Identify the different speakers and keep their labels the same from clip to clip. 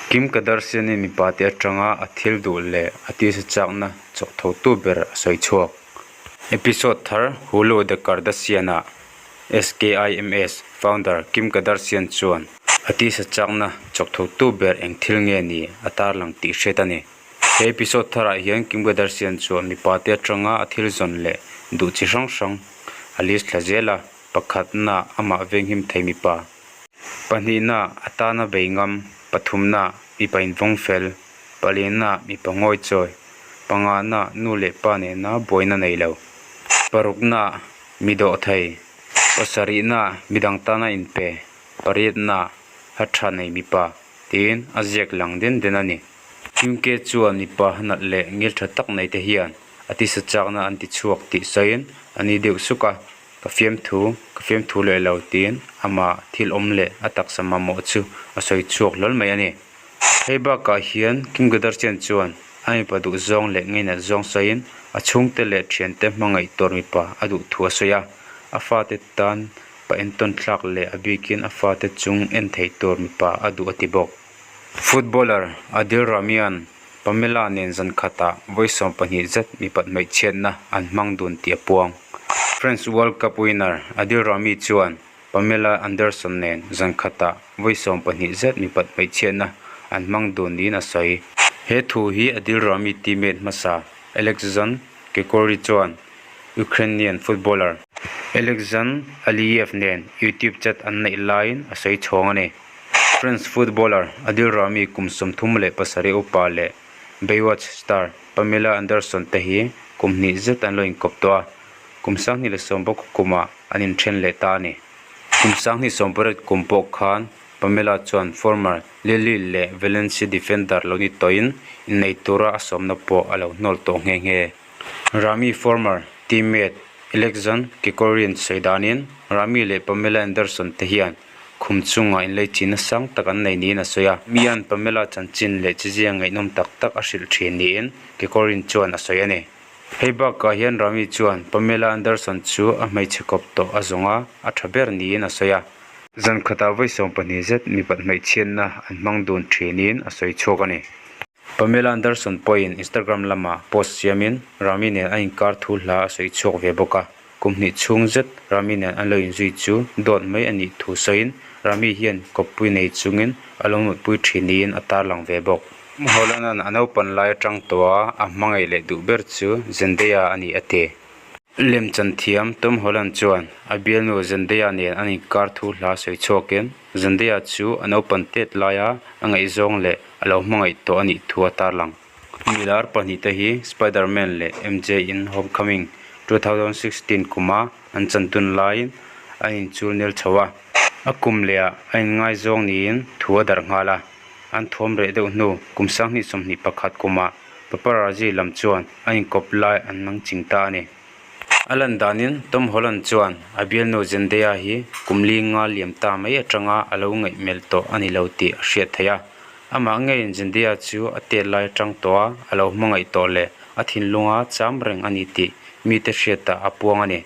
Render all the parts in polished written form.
Speaker 1: Kim Kardashian-in mipate atanga a thil duh leh a tisa chakna chawkthotu ber a sawi chhuak. Episode thar Hulu The Kardashian-ah SKIMS founder Kim Kardashian chuan a tisa chakna chawkthotu ber eng thil nge ni a tarlang tih hriat a ni. He episode tharah hian Kim Kardashian chuan mipate atanga a thil zawn leh duh chi hrang hrang a list thla zel a, pakhatna amah venghim thei mipa, pahnihna atana bei ngam, pathumna mipa invawng fel, palina mipa ngawi chawi, pangana nu leh pa nena buaina nei lo, parukna mi dawh thei, pasarihna midang tana inpe, pariatna ha tha nei mipa tiin a ziak lang den den a ni. Kim K chuan mipa hanalh leh ngil tha tak nei te hian a tisa chakna an ti chhuak tih sawiin a ni deuh suk a, ka fiamthu, ka fiamthu leh lo tiin amah thil awm leh a taksa mamawh chu a sawi chhuak hlawl mai a ni. Hei bakah hian Kim Kardashian chuan a mipa duh zawng leh ngeinat zawng sawiin a chhungte leh thiante hmangaih tur mipa a duh thu a sawi a, a fate tan pa entawn thlak leh a bikin a fate chung en thei tur mipa a duh a ti bawk. Footballer Adil Rami-a'n Pamela nen zan khatah vawi 12 zet mipat hmeichhiatna an hmang dun tih a puang. French World Cup winner Adil Rami chuan Pamela Anderson nen zan khatah vawi 12 zet mipat hmeichhiatna an hmang dun niin a sawi. He thu hi Adil Rami teammate hmasa Alexandre Kekori chuan Ukrainian footballer Alexandre Aliyev nen YouTube chat an neih laiin a sawi chhawng a ni. French footballer Adil Rami kum 37 upa leh Baywatch star Pamela Anderson te hi kum hnih zet an lo inkawp tawh a, kum 2019 kumah an inthen leh ta a ni. Kum 2018 kum pawh khan Pamela chuan former Lille leh Valencia defender lo ni tawhin innei tura a sawmna pawh a lo hnawl tawh nghe nghe. Rami former teammate Alexandre Kikorin sawi danin Rami leh Pamela Anderson te hian Khum chungah inleichina sang tak an nei niin a sawi a, Mian Pamela chanchin leh chizia ngaihnawm tak tak a hrilh thin niin Kekorin chuan a sawi a ni. Hei bakah hian Rami chuan Pamela Anderson chu a hmeichhe kawp tawh a zawng a, a tha ber niin a sawi a. Zan khatah vawi 12 zet mipat hmeichhiatna an hmang dun thinin a sawi chhuak a ni. Pamela Anderson pawhin Instagram lamah post siamin Rami nen a inkar thu hla a sawi chhuak ve bawk a. Kum hnih chhung zet Rami nen an lo inzui chu dawt mai a nih thu sawiin Rami hian kawppui nei chungin a lo mutpui thin niin a tarlang ve bawk. Tom Holland-a'n a naupan lai atang tawh a a hmangaih leh duh ber chu Zendaya a ni a ti. Lemchan thiam Tom Holland chuan a bialnu Zendaya nen an inkar thu hla sawi chhuakin Zendaya chu a naupan tet laia a ngaihzawng leh a lo hmangaih tawh a nih thu a tarlang. Milar pahnih te hi Spiderman leh MJ in Homecoming 2016 kuma an chantun laiin an inchul nel chho a, a kum leh ah a inngaizawng niin thu a darh nghal a, an thawm reh deuh hnu kum 2021 kumah paparazzi lam chuan an inkawp lai an nang ching ta a ni. A lan danin Tom Holland chuan a bialnu Zendaya hi kum li nga liam ta mai atanga a lo ngaihmelh tawh a ni lo tih a hriat theih a. Amah ngeiin Zendaya chu a tet lai atang tawh a, a lo hmangaih tawh leh a thinlunga cham reng a ni tih mite hriatah a puang a ni.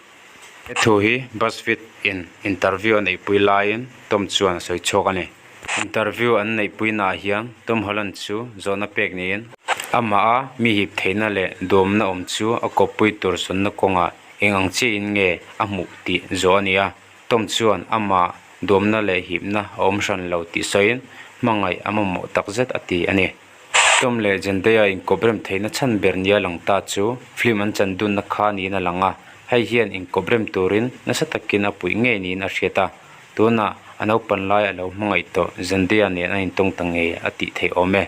Speaker 1: He thu hi BuzzFeed in interview a neihpui laiin Tom chuan a sawi chhuak a ni. Interview an neihpuinaah hian Tom Holland chu zawhna pek niin amah a mi hip theihna leh duamna awm chu a kawppui tur zawnna kawngah eng ang chiahin nge a hmuh tih zawh a ni a. Tom chuan amah duamna leh hipna a awm hran lo tih sawiin hmangaih a mamawh takzet a ti a ni. Tom leh Zendaya inkawp rem theihna chhan ber nia lang ta chu film an chan dunna kha niin a lang a, hei hian inkawp rem turin nasa takin a puih ngei niin a hriat a, tunah a naupan lai a lo hmangaih tawh Zendaya nen an intawng ta ngei a tih theih awm e.